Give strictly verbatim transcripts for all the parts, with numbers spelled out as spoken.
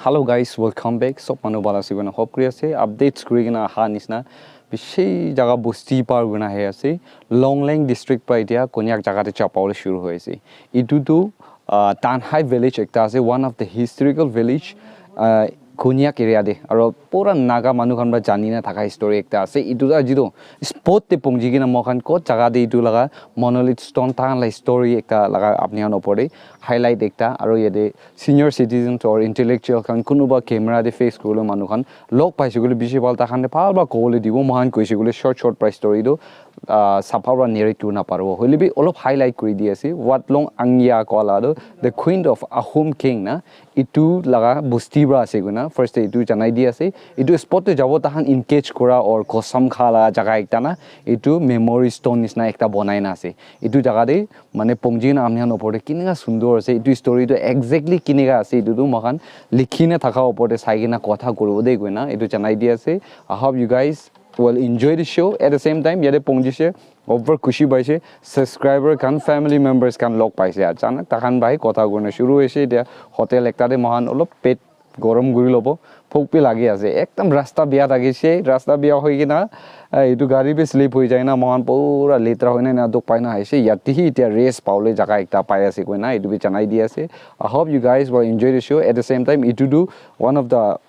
Hello guys, welcome back. Sob manu bhal ase koina hope kuri ase. Updates kuri kena aha nisna bishi jaga bosti par kurina ahi ase. Longleng district pra etia Konyak jaga te chapawole shuru hoi ase. Itu tu uh, Tanhai village ekta ase, one of the historical village uh, Konyak area de. Aro pura Naga manu khan pra jani na thaka history ekta ase. Itu tu aji tu spot te pongji kena moikhan kot jaga de itu laga monolith stone tahan la history ekta laga apni khan opor de highlight ekta. Aro yate senior citizens or intellectual khan kunuba camera de face kuribole manu khan log paise koile bishi bhal, takhan de bhal bhal kobole dibo. Moikhan koise koile short short pra story tu uh, sapha pra narrate kurina paribo. Hoile bi olop highlight kuri di ase. Watlong Angya koa la tu the queen of Ahom king na, itu laga bosti pra ase koina first te itu janai di ase. Itu spot te jabo takhan engage kura or kosam kha la jaga ekta na, itu memory stone nisna ekta bonai na ase. Itu jaga de mane pongji na ami khan opor te kineka sundor ase, itu story tu exactly kineka ase, itu tu moikhan likhi na thaka opor te sai kena kotha kuribo de koina itu janai di ase. I hope you guys will enjoy the show. At the same time, yate pongji se over khushi paise, subscriber khan, family members khan log paise. Achanak takhan bhai kotha kurina shuru hoise. Etia hotel ekta te moikhan olop pet gorom guri lobo. Phuk bi lagi ase. Ekdam rasta biya thakise. Rasta biya hoi kena, eh, etu gari bi slip hoi jai na, moikhan pura letra hoi na, na dukh pai na aise. Yate hi etia rest pawole jaga ekta pai ase koina, etu bi janai di ase. I hope you guys will enjoy the show. At the same time, itu tu one of the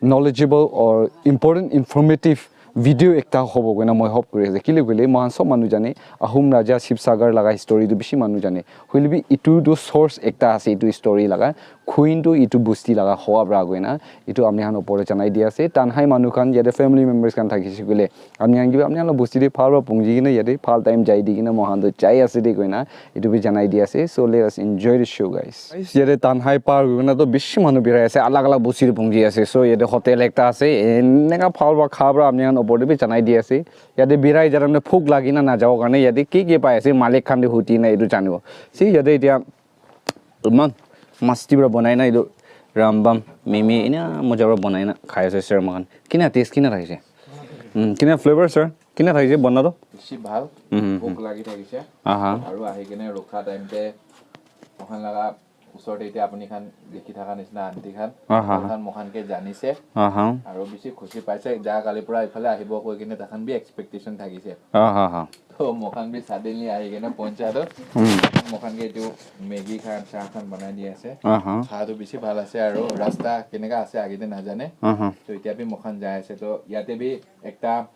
knowledgeable or important informative video ekta hobo koina moi hope kuri ase. Kile koile moikhan sob manu jane, Ahom Raja Sibsagar laga history tu bishi manu jane. Hoile bi itu tu source ekta ase itu story laga. Queen tu itu bosti laga hoa pra koina itu ami khan opor te janai di ase. Tanhai manu khan yate family members khan thakise koile ami khan kiba ami khan la bosti de bhal pra pongji kena yate bhal time jai di kena moikhan tu jai ase de koina itu bi janai di ase. So let us enjoy the show, guys. Guys, yate Tanhai par kuri kena tu bishi manu birai ase, alag alag bosti de pongji ase. So yate hotel ekta ase, eneka bhal pra kha pra ami khan opor te bi janai di ase. Yate birai jara na phuk lagi na na jabo karne yate ki ki pai ase malik khan de huti na itu janibo. Si yate etia iman masti pra bonai na itu rambam mimi ina moja pra bonai na khai ase sir moikhan. Kina taste kina thakise? Mm, kina flavor sir? Kina thakise bonna to? Bishi bhal. Mhm, mhm. Bhuk lagi thakise. Aha. Aru ahi kene rukha time te moikhan laga usor te etia apuni khan dikhi thaka nisna aunty khan. Aha. Moikhan, moikhan ke janise. Aha. Aru bishi khushi paise. Ja kali pura iphale ahibo koi kene takhan bi expectation thakise. Aha, aha. To moikhan bi suddenly ahi kene poncha to. Hmm. Moikhan ke etu Maggie khan, cha khan banai di ase. Aha. Kha to bishi bhal ase aru rasta keneka ase age te najane. Aha. To etia bi moikhan jai ase to yate bi ekta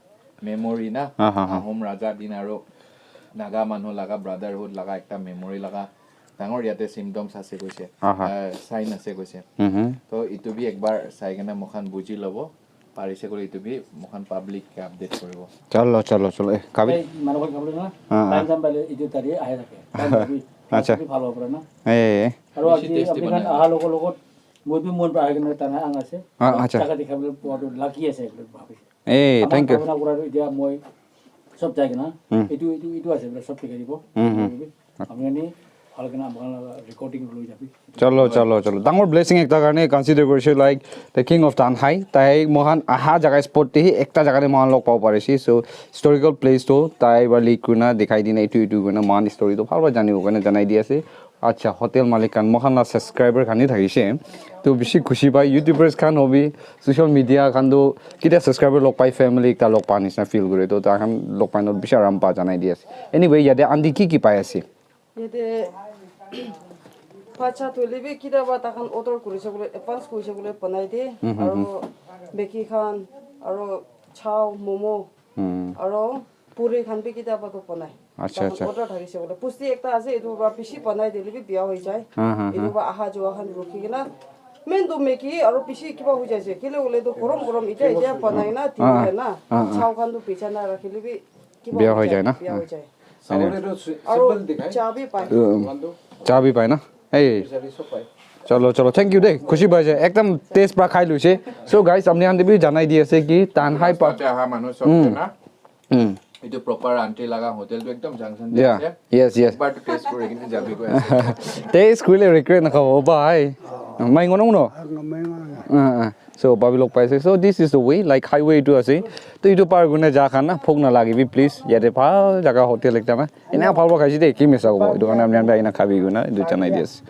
memory na, aha, aha. Ahom Raja din aru Naga manu laga brotherhood laga ekta memory laga dangor yate symptoms ase koise. Aha. Ah, sign ase koise. Mhm. To itu bi ekbar sai kena moikhan buji lobo. Parise koile itu bi moikhan public ke update kuribo. Chalo, chalo, chalo. Eh, kabi. Ei, manu khan kabule na? Ah, ah. Time jam paile itu tari ahe thake. Time jabi, acha. Time jabi bhal hobo na? Eh, eh, eh. Aru bishi aji tasty apni khan banai. Aha logo logot moi bi mon pra ahi kena tana ang ase. Ah, acha. Jaga dikha bole pua to lucky ase bole bhabise. Eh, amar thank you. Bhabona kura to etia moi sob jai kena. Hmm. Itu, itu, itu ase bole sob dikhai dibo. Hmm, hmm. Apni khan bhal kena apni khan laga recording loi jabi. Chalo, chalo, chalo. Dangor blessing ekta karne consider korise, like, the king of Tanhai. Tai moikhan aha jaga spot te hi ekta jaga te moikhan log pabo parise. So, historical place to tai ba lead kurina dikhai dina itu, itu kurina moikhan story to bhal para janibo karne janai di ase. Acha, hotel malik khan, moikhan la subscriber khan hi thakise. To bishi khushi pai, YouTubers khan hobi, social media khan to, kitia subscriber log pai, family ekta log pa nisna feel kore. To, takhan log pai na bishi aram pa janai di ase. Anyway, yate aunty ki ki pai ase? Yate, bacha thole bi kitia ba takhan order kurise koile, advance kurise koile banai de. Mhm, mhm. Aro Maggi khan, aro chow, momo, mhm, aro puri khan bi kitia ba to banai. Acha, acha. Order thakise koile. Pusti ekta ase, etu ba bishi banai dile bi biya hoi jai. Ha, ha, ha. Etu ba aha jua khan rukhi kena. Main to Maggi aro bishi kiba hoi jaise. Kile koile to gorom gorom ita ita banai na, ah, dile na. Ah, ah. Chow khan to bicha na rakhile bi kiba biya hoi jai na? Biya hoi jai. Sabole to si-, aro simple dikhai. Cha bi pai. Um, cha bi pai na? Hey. Chalo, chalo. Thank you de. Khushi pai jai. Ekdam taste pra khai luise. So guys, apni khan te bi janai di ase ki Tanhai pa. Rasta te aha manu sob, hmm, na? Hmm. Etu proper aunty laga hotel tu ekdam junction te, yeah, ase. Yes, yes. But taste kuri kene jabi koi ase. Taste kurile regret na khabo, bhai. Mai ngono ngono. Ah, ah. So, bhabi log paise. So, this is the way, like, highway etu ase. To etu par kurina ja khan na, bhok na lagibi, please. Yate bhal jaga hotel ekta na. Ena bhal bhal khaise de, ki misa hobo. Etu karne apni khan bi ena khabi kurina, etu janai di ase.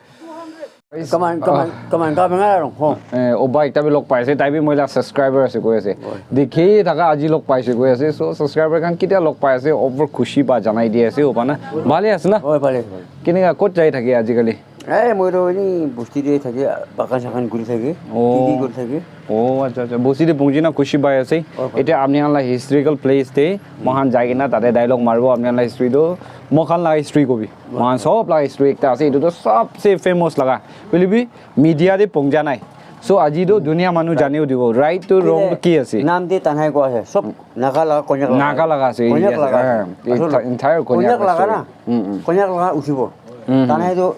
Come on, come on, come on, come on, come on. Eh, oba ekta bi log paise, tai bi moi la subscriber ase koi ase. Dikhi thaka aji log paise koi ase. So subscriber khan ketia log pai ase, over khushi pa janai di ase, oba na. Bhale ase na? Oi, bhale, bhale. Keneka, kot jai thake ajikali? Eh, moi to ini bosti de thake, bagan sagan guri thake, Oh. Ki ki guri thake. Oh, acha acha. Bosti de pungji na khushi pai ase. Oi, oi. Etia apni khan la historical place te, moikhan jai kena tate dialogue maribo, apni khan la history to, moikhan la history kobi. Moikhan sob la history ekta ase, etu to sobse famous laga. Hoile bi media te pungja nai. So aji to dunia manu janiu dibo. Right to wrong to ki ase? Nam de Tanhai ko ase. Sob Naga laga, Konyak laga. Naga laga ase, Konyak yes, laga. eh, Asol entire Konyak Konyak laga story. Na. Mm, mm. Konyak laga uthibo. Mm, Tanhai to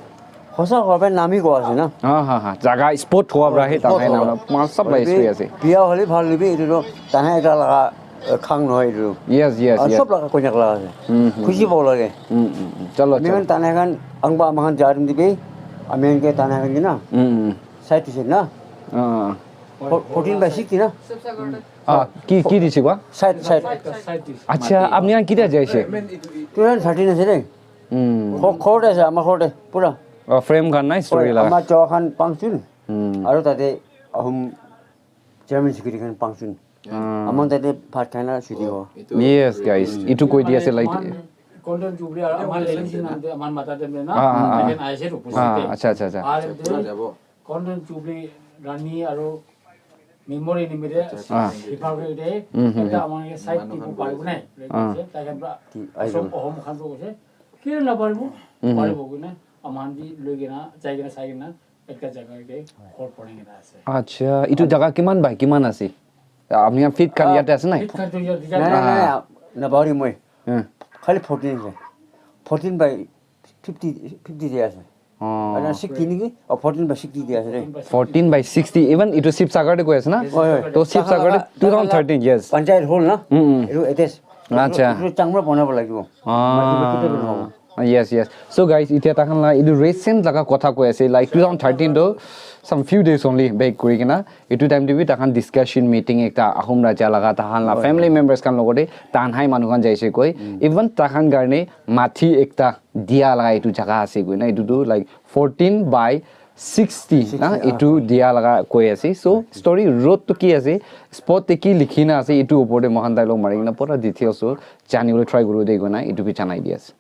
hosa hoba nami ko ase na. Ha ha ha. Jaga spot hoa pra he Tanhai nam. Moikhan sob la history ase. Biya hole bhal libi itu to Tanhai ekla laga eh, khang nohoi itu. Yes, yes, Aru yes. Sob laga Konyak laga ase. Mm, mm. Khushi pabo lage. Mm, mm, mm. Chalo, Ami chalo. khan Tanhai khan angba ami khan jar dibi. Ami khan ke Tanhai khan ke na. Mm, mm. Side to side na. Ah. Fo- fourteen by sixty na. Ah, ki ki dise kwa? Side side. Acha, apni khan ketia jaise? Two thousand thirteen ase de. Hmm. Kho- Khot ase ama khot de pura. Oh, frame khan nai story laga. Ama chawa khan pangchun. Hmm. Aru tate ahum chairman secretary khan pangchun. Ama tate bhat khaina chuti ho. Yes, guys. Itu koi di ase like. Golden Jubilee aru আমাৰ লেডিজ নাম দে আমাৰ মাতা দে না Ah, ah, ah. এখানে আইছে তো Ah, acha acha acha. আৰু Golden Jubilee ৰাণী আৰু মেমৰি নিমিত্তে Ah. হিপাৰকে দে Mhm. এটা আমাৰ চাইড দিব পাৰিব নাই তাই অসম খান কৈছে কিয় নাপাৰিব পাৰিব কিনে আমাৰ দি লৈ কিনা যাই কিনা চাই কিনা একটা জায়গাতে ঘৰ বনাই কিনা আছে Acha, itu jaga kiman by kiman ase? Apni khan feet khan yate ase nai? Fit খান তো ইয়াত নাই নাই নাই নাপাহৰি মই Hmm. খালি ফৰ্টিন আছে ফৰ্টিন বাই ফিফটি ফিফটি যে আছে Oh. মানে ছিক্সটি নেকি অ ফৰ্টিন বাই ছিক্সটি দিয়া আছে দেই Fourteen by sixty, even itu Sibsagar de koi ase na? হয় হয় To Sibsagar de two thousand thirteen, yes. Panchayat হ'ল না Mm-mm. এইটো এটেচ আচ্ছা। চাংমৰা বনাব লাগিব Ah, yes, yes. So guys, itia takhan la idu recent laga kotha koi ase, like two thousand thirteen to some few days only back kuri kena. Itu time te bi takhan discussion meeting ekta Ahom Raja laga takhan la family members khan logote Tanhai manu khan jaise koi. Even takhan karne mati ekta dia laga itu jaga ase koi na. Itu tu like fourteen by sixty na itu dia laga koi ase. So story road to ki ase, spot te ki likhi na ase, itu upor te mohan dialogue mari kena pura details to jani bole try kuru de koi na itu bi janai di ase.